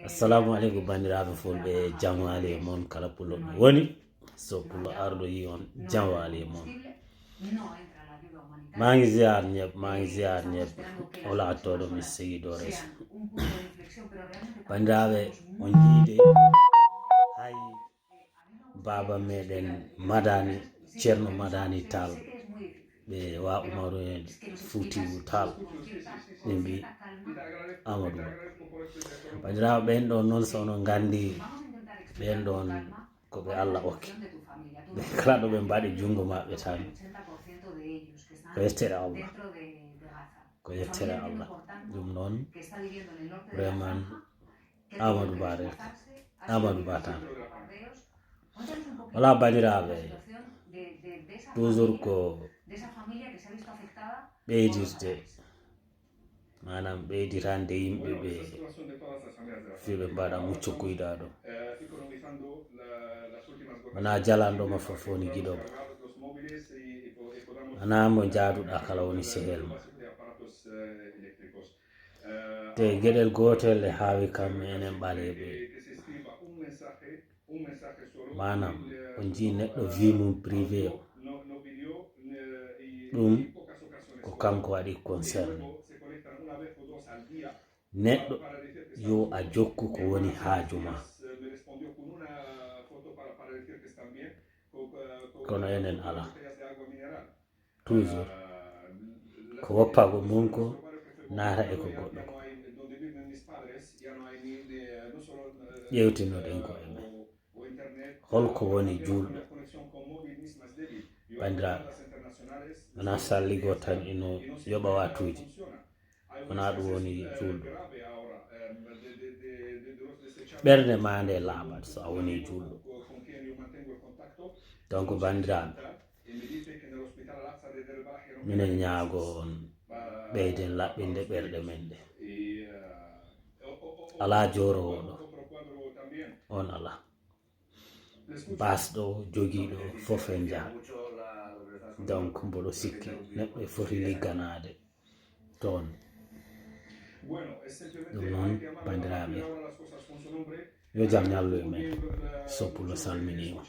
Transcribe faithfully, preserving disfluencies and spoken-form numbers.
Assalamu aleykum, banndiraaɓe fulɓe, jam waali e mon kala pullo ɗo woni. So pullo arɗo yi on, jam waali e mon. Maa ngi ziar ñëpp, maa ngi ziar ñëpp. Wala tooɗo mi segi doores. Banndiraaɓe, on njiide hay baaba meɗen Madani, Ceerno Madani Tall, ɓe wa Umaru en Fuutiyu Tall, ɓe mbi Amadou Ba. Banndiraaɓe, ɓen ɗon noon, so onon nganndi, ɓen ɗon ko ɓe Allah okki. Ɓe kala ɗo ɓe mbaɗi junngo maɓɓe tan, ko yettere Allah. Ko yettere Allah. Ɗum noon, vraiment, Amadou Ba rek. Amadou Ba tan. Wala, banndiraaɓe, toujours ko ɓeydirde, maanaam ɓeydirande yimɓe ɓe fii ɓe mbaɗa mucco kuyɗaa ɗo. Wonaa jalanɗo ma fof woni giɗo ma. Wonaa mo njaaduɗaa kala woni sehel ma. Te geɗel gootel e haawi kam enen ɓaleeɓe. Maanaam, on njii neɗɗo vie mum privé o. Ɗum ko kanko waɗi concerné. Neɗɗo yo a jokku ko woni haaju ma. Kono enen alaa. Toujours. Ko woppago mum ko naata e ko goɗɗo ko. Ƴeewtinoɗen ko e men. Holko woni juulɗo? Banndiraaɓe, wonaa salligo tan ino yoɓa watuuji. Wonaa ɗum woni juulɗo. Ɓernde maa nde laaɓat so a woni juulɗo. Donc, banndiraaɓe, minen ñaago on, ɓeyden laɓɓinde ɓerɗe men ɗe. Alaa joorowooɗo, on alaa. Baasɗo, jogiiɗo, fof en njaa. Donc, mboɗo sikki neɗɗo e foti ligganaade toon. Ɗum noon, banndiraaɓe, yo jam ñallu e men. Soppulo salminiima.